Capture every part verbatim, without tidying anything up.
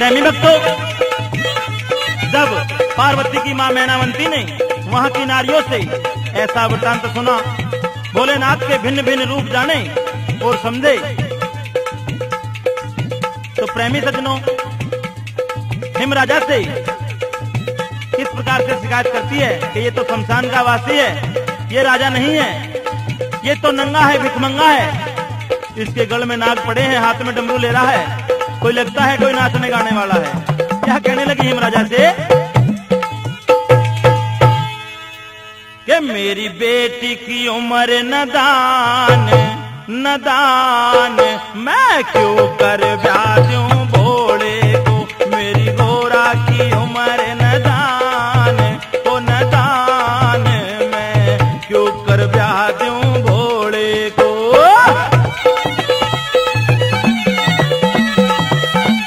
प्रेमी भक्तों, जब पार्वती की मां मैनावंती ने वहां की नारियों से ऐसा वृत्तांत सुना, भोलेनाथ के भिन्न भिन्न रूप जाने और समझे, तो प्रेमी सज्जनों, हिम राजा से किस प्रकार से शिकायत करती है कि ये तो शमशान का वासी है, ये राजा नहीं है, ये तो नंगा है, भिखमंगा है, इसके गल में नाग पड़े हैं, हाथ में डमरू ले रहा है, कोई लगता है कोई नाचने गाने वाला है। क्या कहने लगी हिम राजा से कि मेरी बेटी की उम्र नदान, नदान, मैं क्यों कर ब्याह दूं भोले को। मेरी गोरा की उम्र नदान, ओ नदान, मैं क्यों कर ब्याह दूं भोले को।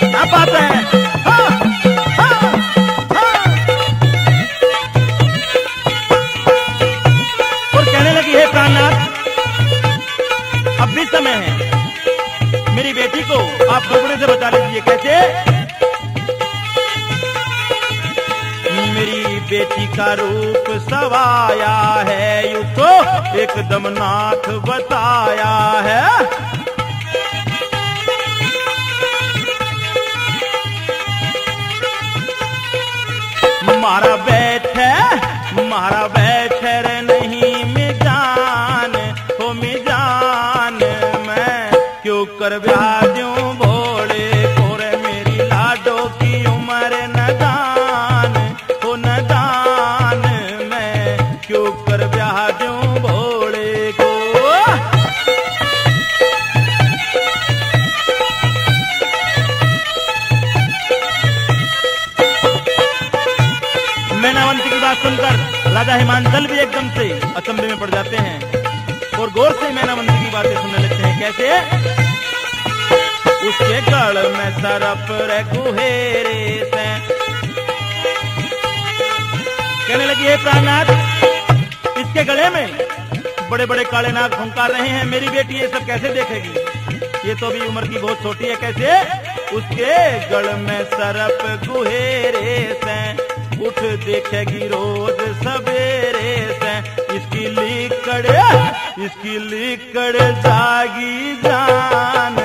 क्या बात है? हाँ, हाँ, हाँ। और कहने लगी, हे प्राणनाथ, अब भी समय है, मेरी बेटी को आप दुखड़े से बचा लीजिए। कैसे? मेरी बेटी का रूप सवाया है, यू तो एकदम नाथ बताया है। मारा बैठे, मारा बैठे रे नहीं मिजान, हो मिजान, मैं क्यों कर ब्याह दूं भोले को रे। मेरी लाडो की उम्र नदान, हो नदान, मैं क्यों कर ब्याह दूं भोले को। मैनावंती की बात सुनकर राजा हिमांचल भी एकदम से अचंभे में पड़ जाते हैं और गौर से मैनावंती की बातें सुनने लगते हैं। कैसे? उसके गल में सरप रे गुहेरे से। कहने लगी, हे प्राणनाथ, इसके गले में बड़े बड़े काले नाग फुंकार रहे हैं, मेरी बेटी ये सब कैसे देखेगी? ये तो अभी उम्र की बहुत छोटी है। कैसे? उसके गल में सरप गुहेरे से, उठ देखेगी रोज सवेरे से। इसकी लीकड़, इसकी लीकड़ जागी जान।